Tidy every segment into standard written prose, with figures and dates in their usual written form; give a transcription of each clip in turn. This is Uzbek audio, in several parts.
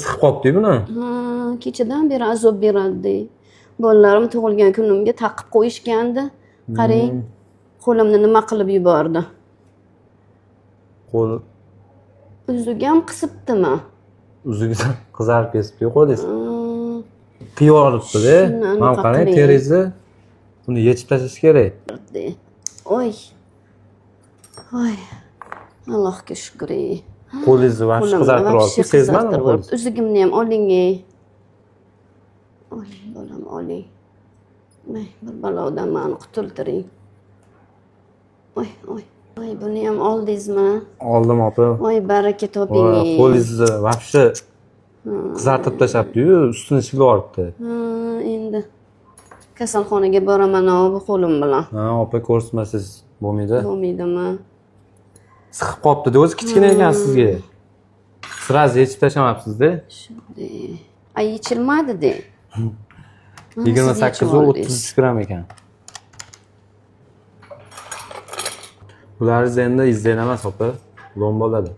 Siqib qolibdi buni. Ha, kechadan beri azob beradi. Bolalarim tug'ilgan kunimga taqib qo'yishgandi. Qarang, qo'limni nima qilib yubordi. Qo'l Uzuk ham qisibdimi? Uzugidan qizarib ketibdi qo'lingiz. Hmm, Qiyib olibdi-da. Shuni Mana anaqa qarang, qiling. Teringizni buni yechib tashlash kerak. Oy. Oy. Allohga shukr. Ey. Qo'lingizni вообще Qo'limni qizartirib вообще olibdi. Sezmadim qizartirib qo'lingizni. olibdi. Uzugimni ham oling, ey. Oling, bolam, oling. Voy, bir balodan mani qutultiring. Oy, oy. Oy, buni ham oldingizmi? Oldim, opa. Voy, baraka toping. Voy, Ey. qo'lingizni вообще qizartirib tashlabdi-yu, ustini shilib yuboribdi. Ha, endi kasalxonaga boraman bu qo'lim bilan. Ha, opa, ko'rsatmasangiz bo'lmaydi. Bo'lmaydimi? Siqib qolibdi-da, o'zi kichkina ekan sizga. Сразу yechib tashlamabsiz-da. Shunday. Ay, yechilmadi-de. Mana Yigirma siz yechib sakkizu oldingiz. 33 gramm ekan. Bularingiz endi изделие emas, opa, lom bo'ladi.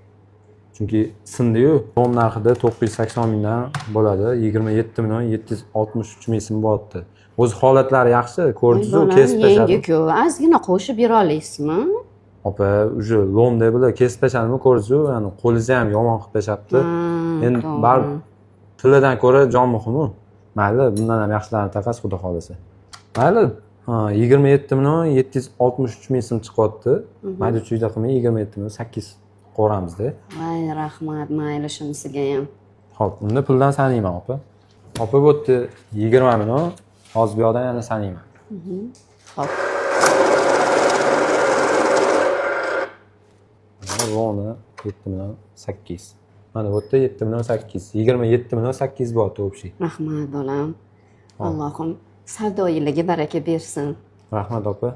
Chunki sindi-yu, lom narxida 980 mingdan bo'ladi. 27 million 763 ming so'm bo'lyapti. O'zi holatlari yaxshi, Voy ko'rdingiz-ku, bolam, kesib tashladim. yangi-ku. Ozgina qo'shib bera olasizmi? Opa, уже lom deb bular kesib tashladimi, ko'rdingiz-ku, ya'ni qo'lingizni ham yomon qilib tashlabdi. Ha, Endi to'g'ri. baribir tilladan ko'ra jon muhim-u. Mayli, bundan ham yaxshilarini taqasiz, xudo xohlasa. Mayli, ha, 27 million 763 ming so'm chiqyapti. Mayda chuyda qilmay 27 million 8 qo'ramizda. Voy, rahmat, mayli shunisiga ham. Xo'p, unda puldan sanayman, opa. Opa, bu yerda 20 million, hozir bu yoqdan yana sanayman. Xo'p. Mana ровно 7 million 8. Mana bu yerda 7 million 8, 27 million 8 bo'lyapti общий. Rahmat, bolam. Allohim savdoyiliga baraka bersin. Rahmat, opa.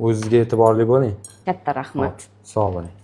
O'zizga e'tiborli bo'ling. Katta rahmat. Sog' bo'ling.